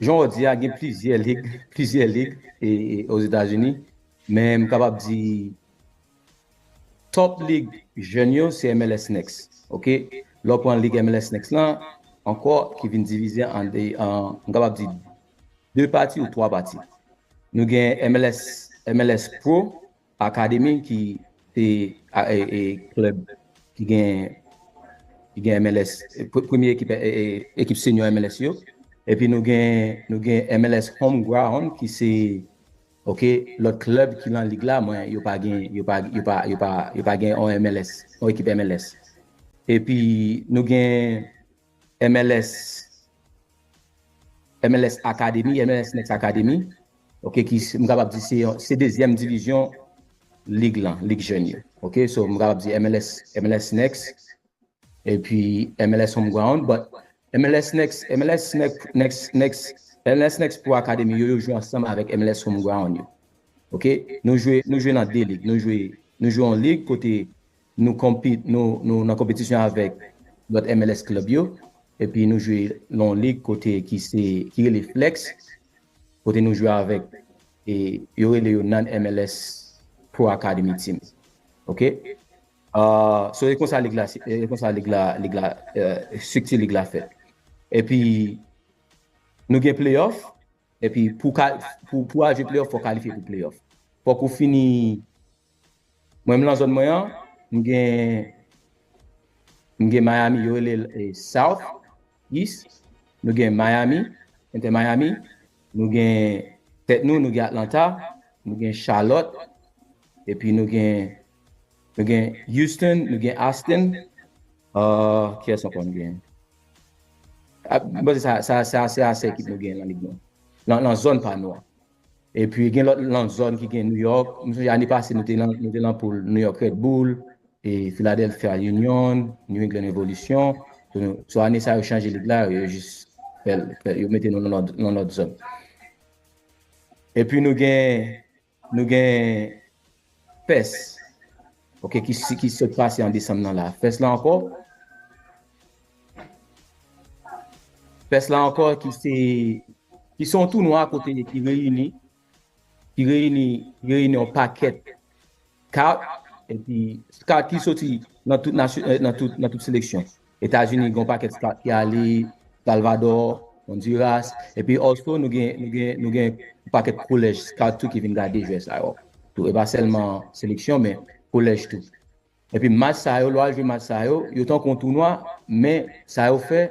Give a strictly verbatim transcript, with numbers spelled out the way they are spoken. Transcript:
jan w di a, gen plizyè lig, plizyè lig e, e, Ozetazini, men m kapab di top lig jèn yo se M L S Next. Ok? Lè w pran lig M L S Next lan, ankò, ki vin divize an de, an, m kapab di de pati ou twa pati. Nou gen M L S, M L S Pro Academy ki se a, e, e, klèb ki gen ki gen M L S, e, pre- premye ekip, e, e, ekip senior M L S yo. Epi nou gen nou gen M L S Homeground ki se, ok, lòt klèb ki nan lig la, mwen, yo pa gen yo pa yo pa yo pa yo pa gen on M L S, on ekip M L S. Epi nou gen M L S M L S Academy, M L S Next Academy, ok, ki s- m kapab di se yon- se dezyèm divizyon lig lan, lig jèn yo. Ok, so m kapab di M L S M L S Next epi M L S Homeground, but M L S Next, M L S Next, Next, Next, M L S Next Pro Academy yo, yo jwe ansanm avèk M L S Homeground yo. Ok, nou jwe nou jwe nan de lig. Nou jwe nou jwe yon lig kote nou konpit nou nou nan konpetisyon avèk lòt M L S club yo. Epi nou jwe nan yon lig kote ki se ki rele Flex, kote nou jwe avèk e yo rele yo non M L S Pro Academy team. Ok? Uh, so e konsa lig la e konsa lig la lig la uh, strikti lig la fèt. Epi nou gen playoff. Epi pou ka- pou pou al jwe playoff, fò w kalifye pou playoff. Fòk ou fini. Mwen m nan zòn mwen an, m gen m gen Miami, yo rele l e, South East. Nou gen Miami, Inter Miami. Nou gen tèt nou, nou gen Atlanta, nou gen Charlotte. Epi nou gen nou gen Houston, nou gen Austin. Uh, kiyès ankò nou gen? Ah, m panse sa sa sa se ase ekip nou gen nan lig nou, nan nan zòn pa nou an. Epi gen lòt nan zòn ki gen New York. M sonje ane pase nou te nan nou te nan poul New York Red Bull, e Philadelphia Union, New England Revolution. So, nou- so ane sa yo chanje lig la, yo jis fè l- fè- yo mete nou nan lòt- nan lòt zòn. Epi nou gen nou gen Fès, ok, ki si- ki sot pase an desanm nan la. Fès la ankò. Fès la ankò ki se ki se yon tounwa kote ki reyini ki reyini ki reyini yon pakèt kat, epi kat ki soti nan tout nasyon eh, nan tout nan tout seleksyon. Etazini gen yon pakèt kat ki ale, Salvador, Honduras, epi also nou gen nou gen nou gen yon pakèt kolèj kat tou ki vin gade jwè sa yo tou. E pa sèlman seleksyon, men kolèj tou. Epi match sa yo, lè w al jwe match sa yo, yo tankou yon tounwa, men sa yo fè,